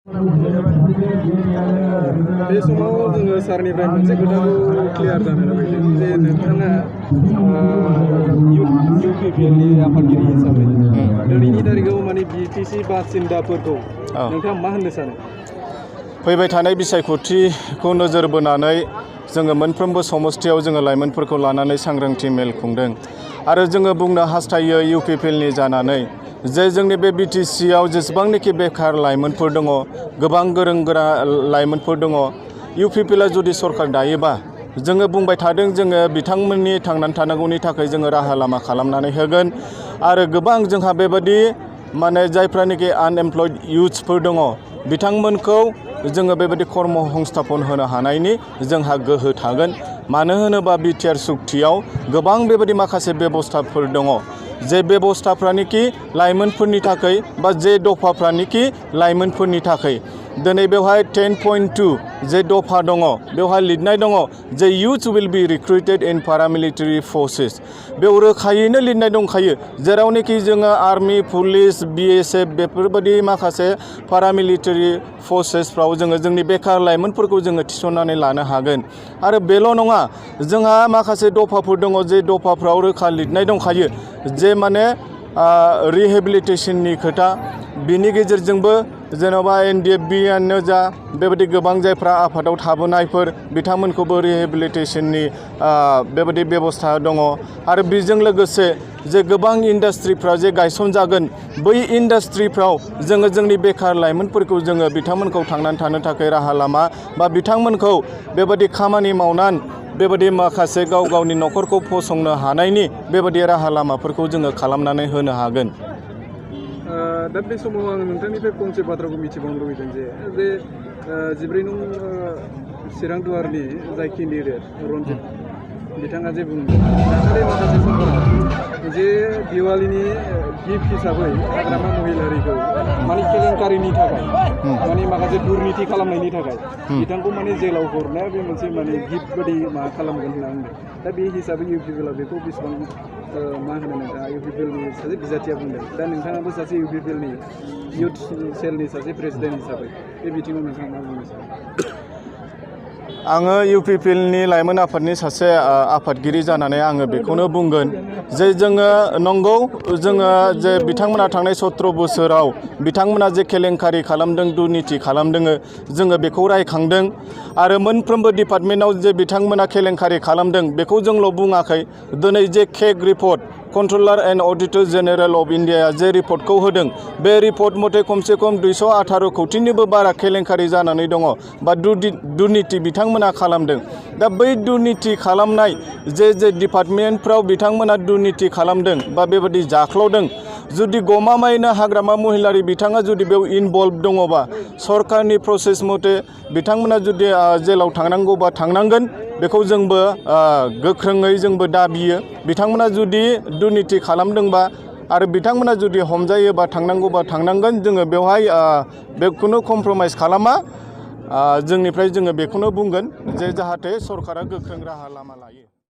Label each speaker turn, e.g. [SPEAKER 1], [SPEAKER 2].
[SPEAKER 1] बे समाव जोङो सारनिफ्राय मोनसे खोथाखौ क्लियार जानो लुबैदों जे नोंथाङा इउपिपिएलनि आफादगिरि हिसाबै दिनैनि तारिखाव माने बिटिसि बासिन्दाफोरखौ नोंथाङा मा होननो सानो?
[SPEAKER 2] फैबाय थानाय बिसायख'थिखौ नोजोर बोनानै जोङो मोनफ्रोमबो समस्थियाव जोङो लाइमोनफोरखौ लानानै सांग्रांथि मेल खुंदों आरो जोङो बुंनो हास्थायो इउपिपिएलनि जानानै जे जोंनि बे बिटिसिआव जेसेबांनाखि बेकार लाइमोनफोर दङ, गोबां गोरों गोरा लाइमोनफोर दङ, इउपिपिएलआ जुदि सरकार दायोबा जोङो बुंबाय थादों जोङो बिथांमोननि थांनानै थानांगौनि थाखाय जोङो राहा लामा खालामनानै होगोन आरो गोबां जोंहा बेबादि माने जायफ्रानोखि आनएमप्लयड इयुथ्सफोर दङ बिथांमोनखौ जोङो बेबायदि कर्म संस्थापन होनो हानायनि जोंहा गोहो थागोन। मानो होनोबा बिटिआर सुक्तियाव गोबां बेबायदि माखासे बेबस्थाफोर दङ जे बेबस्थाफ्रानोखि लाइमोनफोरनि थाखाय बा जे दफाफ्रानोखि लाइमोनफोरनि थाखाय दिनै बेवहाय 10.2 जे दफा दङ बेवहाय लिरनाय दङ जे youth will be recruited in paramilitary forces. बेयाव रोखायैनो लिरनाय दंखायो जेरावनोखि जोङो आर्मि, पुलिस, बिएसएफ बेफोरबायदि माखासे पारामिलिटारि फोर्सेसफ्राव जोङो जोंनि बेकार लाइमोनफोरखौ जोङो थिसननानै लानो हागोन। आरो बेल' नङा, जोंहा माखासे दफाफोर दङ जे दफाफ्राव रोखा लिरनाय दंखायो जे माने रिहेबिलिटेसननि खोथा, बिनि गेजेरजोंबो जेन'बा एनडिएफबिआनो जा बेबायदि गोबां जायफ्रा आफादाव थाबोनायफोर बिथांमोनखौबो रिहेबिलिटेसननि बेबायदि बेबस्था दङ आरो बेजों लोगोसे जे गोबां इन्डास्ट्रिफ्रा जे गायसनजागोन बै इन्डास्ट्रिफ्राव जोङो जोंनि बेकार लाइमोनफोरखौ जोङो बिथांमोनखौ थांनानै थानो थाखाय राहा लामा बा बिथांमोनखौ बेबायदि खामानि मावनानै बेबायदि माखासे गाव गावनि न'खरखौ फसंनो हानायनि बेबायदि राहा लामाफोरखौ जोङो खालामनानै होनो हागोन।
[SPEAKER 1] दा बे समाव आं नोंथांनिफ्राय फंसे बाथ्राखौ मिथिबावनो लुबैदों जे 14 नं चिरां दुवारनि जाय केन्डिडेट रन्जित बिथाङा जे बुंदों दाखालि माखासे समफोराव जे दिवालीनि गिफ्ट हिसाबै हाग्रामा महिलारिखौ माने केलेंकारिनि थाखाय माने माखासे दुर्निति खालामनायनि थाखाय बिथांखौ माने जेलाव हरनाया बे मोनसे माने गिफ्ट बायदि माबा खालामगोन होनना बुंदों। दा बे हिसाबै इउपिपिएलआ बेखौ बेसेबां मा होनो नोंथाङा इउपिपिएलनि सासे बिजाथिया बुंदों दा नोंथाङाबो सासे इउपिपिएलनि इयुथ सेलनि सासे प्रेसिडेन्ट हिसाबै बे बिथिङाव नोंथाङा मा बुंनो सानो?
[SPEAKER 2] आङो इउपिपिएलनि लाइमोन आफादनि सासे आफादगिरि जानानै आङो बेखौनो बुंगोन जे जोङो नंगौ जोङो जे बिथांमोना थांनाय 17 बोसोराव बिथांमोना जे केलेंकारि खालामदों, दुर्निति खालामदों जोङो बेखौ रायखांदों आरो मोनफ्रोमबो डिपार्टमेन्टआव जे बिथांमोना केलेंकारि खालामदों बेखौ जोंल' बुङाखै। दिनै जे केग report controller and auditor general of इन्डियाया जे रिपर्टखौ होदों बे रिपर्ट मथे खमसे खम 218 कौटिनिबो बारा केलेंकारि जानानै दङ बा दुर्निति बिथांमोना खालामदों। दा बै दुर्निति खालामनाय जे डिपार्टमेन्टफ्राव बिथांमोना दुर्निति खालामदों बा बेबायदि जाख्ल'दों, जुदि गमामायैनो हाग्रामा महिलारि बिथाङा जुदि बेयाव इनभल्भ दङबा सरकारनि प्रसेस मथे बिथांमोना जुदि जेलाव थांनांगौबा थांनांगोन बेखौ जोंबो गोख्रोङै जोंबो दाबियो। बिथांमोना जुदि दुर्निति खालामदोंबा आरो बिथांमोना जुदि हमजायोबा थांनांगौबा थांनांगोन। जोङो बेवहाय बेखौनो कमप्रमाइस खालामा। जोंनिफ्राय जोङो बेखौनो बुंगोन जे जाहाथे सरकारा गोख्रों राहा लामा लायो।